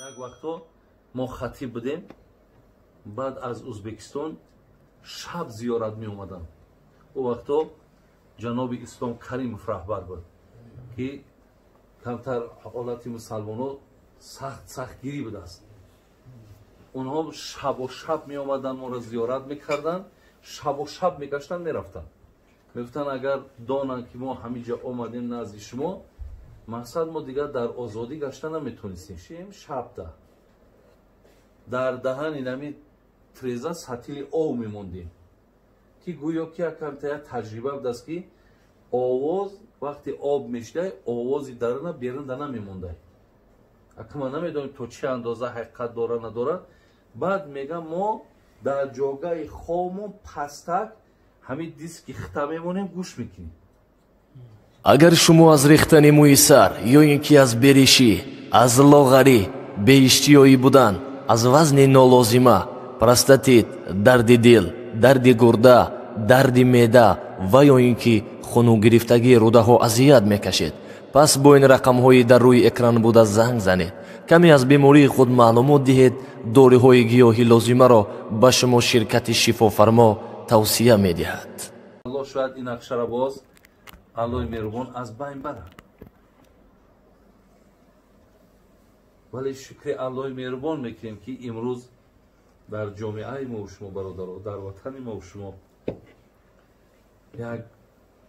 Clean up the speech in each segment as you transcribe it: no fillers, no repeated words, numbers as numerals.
Як вақто мо хатиб будем, баъд аз Узбекистон шаб зиёрат меомадам. О вақто ҷаноби Ислом Каримов раҳбар буд, ки камтар ҳолати мусалмонҳо сахт сахтгирӣ будааст. Онҳо шабо шаб меомаданд, моро зиёрат мекарданд, шабо шаб мегаштанд, мерафтанд. Мегуфтанд, агар донанд, ки мо ҳамиҷа омадем назди шумо, мақсад мо дигар дар озодӣ гашта наметонистем. Шем шабда дар даҳани нами треза сатили ов мемондем, ки гӯё ки якамта як таҷриба будааст, ки овоз вақте об мешидай, овози даруна берун да намемондай. Ака ман намедонем то чӣ андоза ҳақиқат дора надорад. Баъд мегам, мо дар ҷогаи хобмон пастак ҳамин диски хита мемонем, гӯш мекунем. Агар шумо аз рехтани мӯи сар ё ин ки аз беришӣ, аз лоғарӣ, беиштиёӣ будан, аз вазни нолозима, простатит, дарди дил, дарди гурда, дарди меъда ва ё ин ки хунугирифтагии рӯдаҳо азият мекашед, пас бо ин рақамҳои дар рӯи экран буда занг занед. Каме аз бемории худ маълумот диҳед, доруҳои гиёҳи лозимаро ба шумо ширкати Шифофармо тавсия медиҳад. Аллоҳ шояд ин нақшаро боз Аллоҳи меҳрубон аз байн барад, вале шукри Аллоҳи меҳрубон мекунем, ки имрӯз дар ҷомеаи мо шумо, бародаро, дар ватани мо шумо як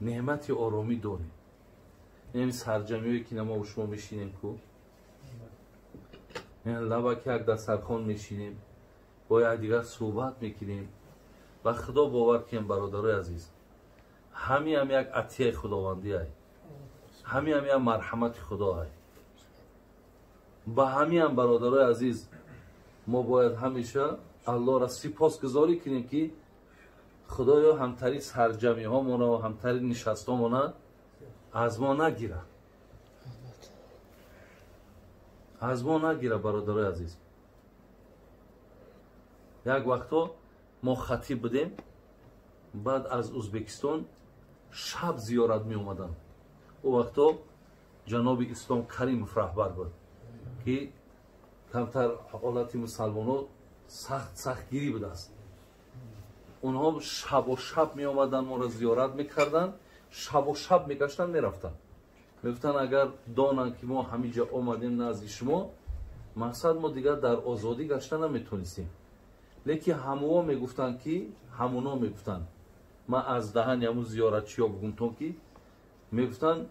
неъмати оромӣ дорем. Ин сарҷамиҳое ки мо шумо мешинем, ку лабаки як дастархон мешинем, бо якдигар суҳбат мекунем. Ба Худо бовар кунем, бародарои азиз, ҳамиам як атияи худовандӣ ай, ҳамиам як марҳамати Худо ай. Ба ҳамиам, бародарои азиз, мо бояд ҳамеша Аллоҳро сипосгузорӣ кунем, ки Худоё ҳамтари сарҷамиҳомона ва ҳамтари нишастҳомона аз мо нагира, аз мо нагира, бародарои азиз. Як вақто мо хатиб будем, баъд аз Узбекистон шаб зиёрат меомаданд. О вақто ҷаноби Ислом Каримов раҳбар буд, ки камтар ҳолати мусалмонҳо сахт сахтгирӣ будааст. Онҳо шабо шаб меомаданд, моро зиёрат мекарданд, шабо шаб мегаштанд, мерафтанд. Мегуфтанд, агар донанд, ки мо ҳамиҷа омадем назди шумо, мақсад мо дигар дар озодӣ гашта наметонистем. Лекин ҳамуо мегуфтанд, ки ҳамуно мегуфтанд, ман аз даҳани ҳамун зиёратчиё бугумтон, ки мегуфтанд,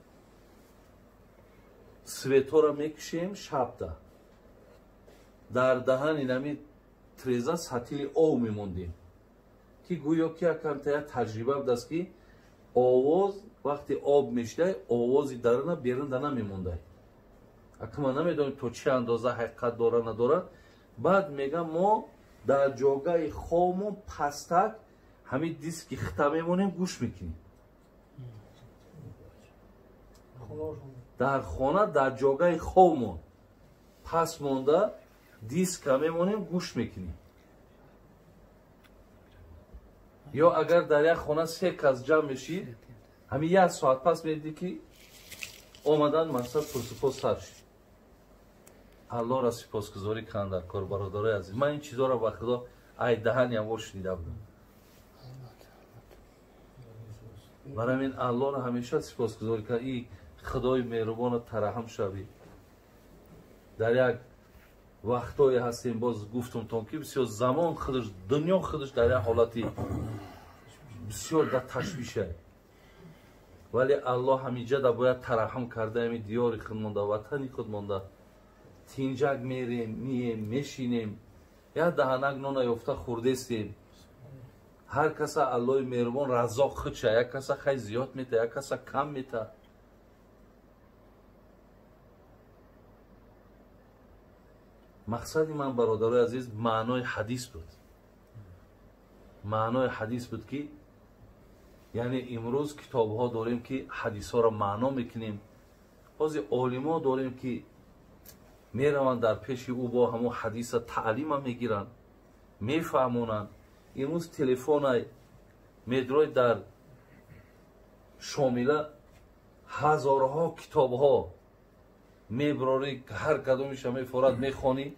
светҳоро мекушем шабда, дар даҳани нами треза сатили ов мемондем, ки гӯё ки якамта як таҷриба будааст, ки овоз вақте об мешидай, овози даруна берун да намемондай. Ака ман намедонем то чӣ андоза ҳақиқат дора надорад. Баъд мегам, мо дар ҷогаи хобмон пастак ҳамин диски хита мемонем, гӯш мекунем. Дар хона дар ҷогаи хобмон пас монда диска мемонем, гӯш мекунем. Ё агар дар як хона се кас ҷамъ мешид, ҳамин як соат пас медидӣ, ки омадан, мақсад пурсупос сар шуд. Аллоҳро сипосгузорӣ кунам дар кор, бародарои азиз. Ман ин чизҳоро ба Худо ай даҳани ҳамво шунида будам. Барои ҳамин Аллоҳро ҳамеша сипосгузорӣ кунам. И Худои меҳрубоно тараҳам шавӣ. Дар як вақтое ҳастем, боз гуфтумтон, ки бисёр замон худаш, дунё худаш дар як ҳолати бисёр дар ташвише, вале Аллоҳ ҳамиҷа да бояд тараҳам карда, ҳами диёри худ монда, ватани худ монда, тинҷак мерем, мием, мешинем, як даҳанак нона ёфта хӯрдестем. Ҳар каса Аллоҳи меҳрубон раззоқ худша, як каса хай зиёд мета, як каса кам мета. Мақсади ман, бародарои азиз, маънои ҳадис буд. Маънои ҳадис буд, ки яъне имрӯз китобҳо дорем, ки ҳадисҳоро маъно мекунем. Ҳозир олимо дорем, ки мераванд дар пеши ӯ бо ҳамон ҳадиса таълима мегиранд, мефаҳмонанд. Имрӯз телефонай медрой дар шомила ҳазорҳо китобҳо меброрӣ, ҳар кадомиша мефорад, мехонӣ,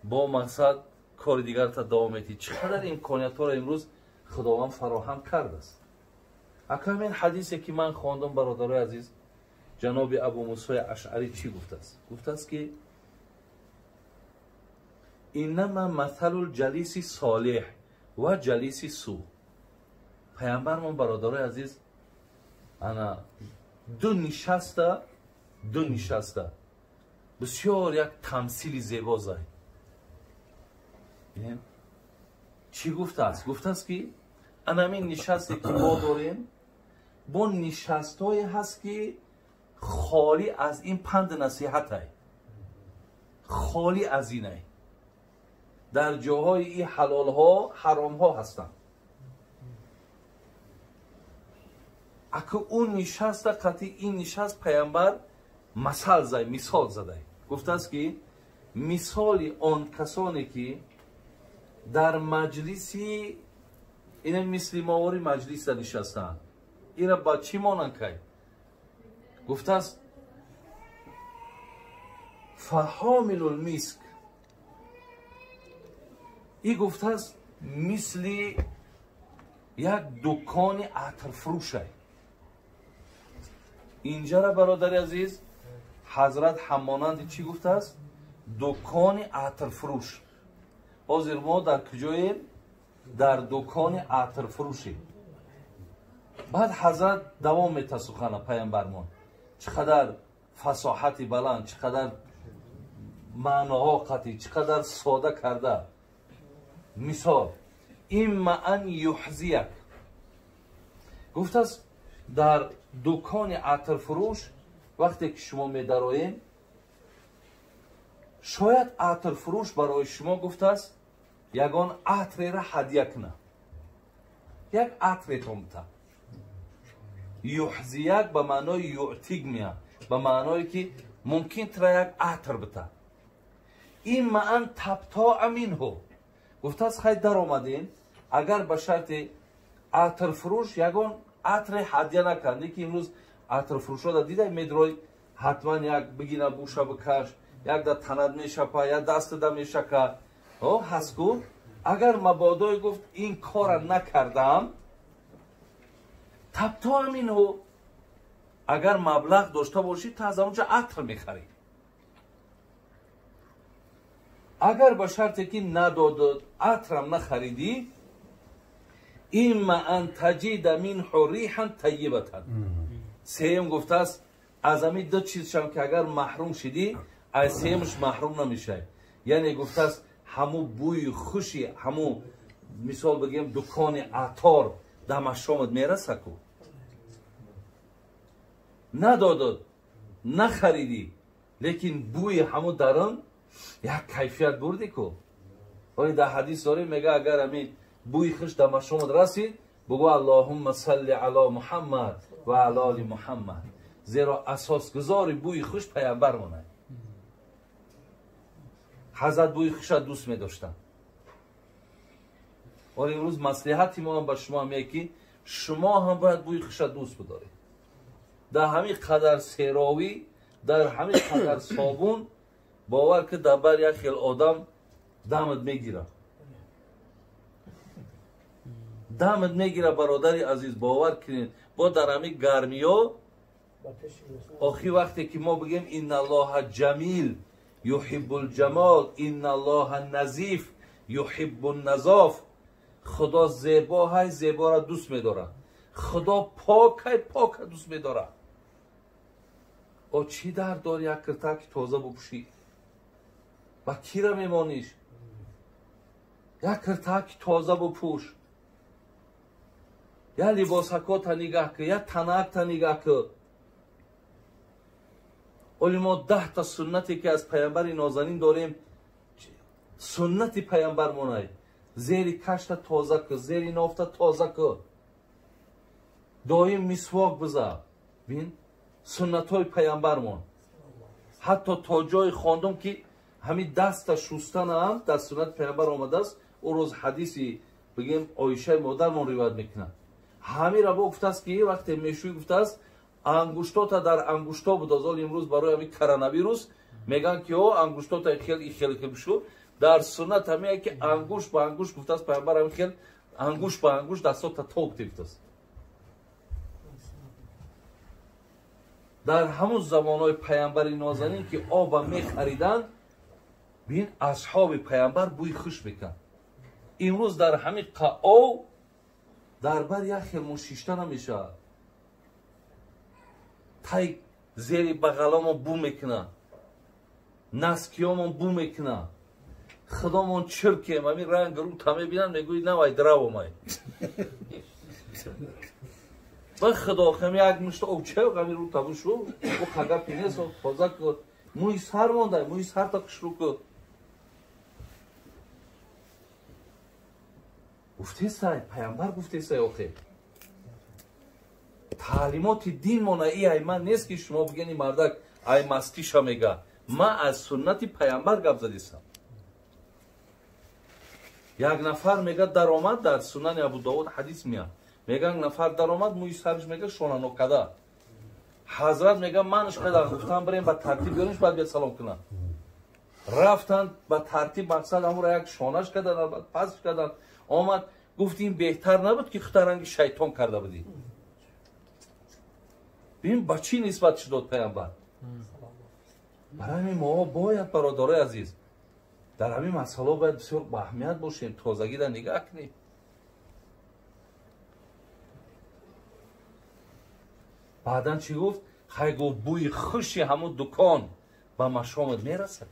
бо мақсад кори дигарта давом метӣ. Чӣ қадар имкониятҳоро имрӯз Худованд фароҳам кардааст. Акам ин ҳадисе ки ман хондам, бародарои азиз, ҷаноби Абу Мусои Ашъарӣ чӣ гуфтааст? Гуфтааст ки иннама маталул ҷалиси солеҳ ва ҷалиси су. Паямбармон, бародарои азиз, ана ду нишаста бисёр як тамсили зебо зад. Чӣ гуфтааст? Гуфтааст ки анамин нишасте ки мо дорем бо нишастҳое ҳаст ки холӣ аз ин панди насиҳатай, холӣ аз инай. Дар ҷоҳои ин ҳалолҳо ҳаромҳо ҳастанд. Аку ӯ нишаста қатъи ин нишаст паямбар масал зай, мисол задай. Гуфтааст ки мисоли он касоне ки дар маҷлиси ина мисли мовори маҷлиса нишастаанд, ира ба чӣ монанд кай? Гуфтааст фаҳомилул миск. И гуфтааст мисли як дукони атрфурӯшай. Инҷара, бародари азиз, ҳазрат ҳамонанди чӣ гуфтааст? Дукони атрфурӯш. Ҳозир мо дар куҷоем? Дар дукони атрфурӯшем. Баъд ҳазрат давом метад сухана паямбармон. Чӣ қадар фасоҳати баланд, чӣ қадар маъноҳо қатъӣ, чӣ қадар сода карда. Мисол имма ан юҳзияк. Гуфтааст дар дукони атрфурӯш вақте ки шумо медароем, шояд атрфурӯш барои шумо, гуфтааст, ягон атрера ҳадя кунад, як атретон бита. Юҳзияк ба маънои юътиг меяд, ба маъное ки мумкин тра як атр бита. Имма ан табтоа минҳу. Гуфтааст хай даромадем, агар ба шарти атрфурӯш ягон атре ҳадя накард, ки имрӯз атрфурӯшҳо дида медрой, ҳатман як бигина буша бикаш, як да танад мешапа, як дастада мешака. Ҳаст ку агар мабодое гуфт ин кора накардам, табтоа минҳу, агар маблағ дошта бошӣ, та аз онҷа атр мехарӣ. Агар ба шарте ки надодод, атрам нахаридӣ, имма ан таҷида минҳу риҳан тайибатан. Сеюм гуфтааст аз ами ду чизшам ки агар маҳрум шидӣ, аз сеюмш маҳрум намешавӣ. Яъне гуфтааст ҳаму бӯи хуши, ҳаму мисол бигем дукони атор дамашомад мераса ку. Надодод, нахаридӣ, лекин бӯи ҳаму дарун як кайфият бурдӣ ку. Вале дар ҳадис дорем мега агар ами бӯи хуш дамашомад расид, бугӯ аллоҳумма салли ало Муҳаммад ва ало оли Муҳаммад. Зеро асосгузори бӯи хуш паямбар монад. Ҳазрат бӯи хуша дӯст медоштанд. Вале имрӯз маслиҳати мо ҳам ба шумо ҳам ки шумо ҳам бояд бӯи хуша дӯст бидоред. Дар ҳамин қадар серовӣ, дар ҳамин қадар собун, бовар ки дар бар як хел одам дамат мегирад. Дамат мегирад, бародари азиз, бовар кунед. Бо дар ҳамин гармиё, охи вақте ки мо бигем инналлоҳа ҷамил юҳиббул ҷамол, инналлоҳа назиф юҳиббун назоф. Худо зебо ҳай, зеборо дӯст медорад. Худо пок ҳай, пока дӯст медорад. О чӣ дард дори як киртаки тоза бупӯшӣ? Ба кира мемониш? Як киртаки тоза бупӯш, як либосакота нигаҳ кӣ, як танакта нигаҳ кӣ. Оли мо 10 суннате ки аз паямбари нозанин дорем, суннати паямбар монай. Зери кашта тоза кӣ, зери нофта тоза кӣ, доим мисвок биза. Бин суннатҳои паямбармон. Ҳатто то ҷое хондум ки ҳамин даста шустанам дар суннати паямбар омадааст. Ӯ рӯз ҳадиси бигем Оишаи модармон ривоят мекунад. Ҳамира бо гуфтааст ки вақте мешӯӣ, гуфтааст Ангуштота дар ангушто буд. Азол имрӯз барои ҳамин коронавирус мегӯянд ки о ангуштота хел хел хел шу. Дар суннат ҳамея ки ангушт ба ангушт гуфтааст пайғамбар, ҳамин хел ангушт ба ангушт дастота тоб гуфтааст. Дар ҳамун замонҳои пайғамбари нозанин ки оба мехариданд, бин асҳоби пайғамбар бӯи хуш мекард. Имрӯз дар ҳамин об дар бар як хел мушишта намешавад. Тай зери бағаламон бу мекунад, наскиёмон бу мекунад, худомон чиркем, ҳамин ранг рута мебинанд, мегӯи навай драв омай. Ба худо хами як мушта обча ҳамин рута бушу, ӯ қага пинесо тоза кун, мӯи сар монда, мӯи сарта хушрӯ кун. Гуфтесай, пайғамбар гуфтесай охе. Таълимоти дин мона и ай ман нест ки шумо бигӯед ин мардак ай мастиша мега. Ман аз суннати пайғамбар гап задисам. Як нафар мега даромад, дар сунани Абу Давуд ҳадис меяд. Мега як нафар даромад, мӯи сараш мега шонанокада. Ҳазрат мега манш қадар гуфтам бирем ба тартиб биёриш, баъд биёд салом кунам. Рафтанд ба тартиб, мақсад ҳамура як шонаш карданд, баъд пасш карданд. Омад гуфт ин беҳтар набуд ки худ ранги шайтон карда будӣ. Бин ба чӣ нисбат шудод пайғамбар? Барои ҳамин мо бояд бародарои азиз дар ҳамин масъала бояд бисёр ба аҳамият бошем, тозагиро нигаҳ кунем. Баъдан чӣ гуфт? Хай гуфт бӯи хуши ҳамун дукон ба машомат мерасад.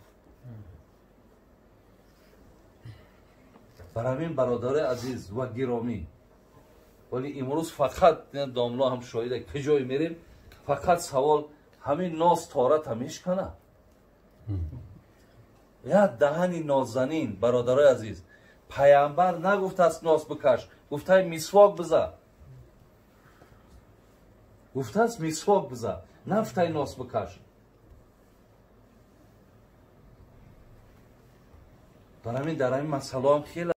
Барои ҳамин бародарои азиз ва гиромӣ, вале имрӯз фақат домло ҳам шоҳида куҷое мерем, фақат савол ҳамин ноз тората мешканад. Як даҳани нозанин, бародарои азиз, пайғамбар нагуфтааст ноз бикаш, гуфтаи мисвок биза. Гуфтааст мисвок биза, нагуфтаи ноз бикаш. Барои ҳамин дар ҳамин масъалаам хеле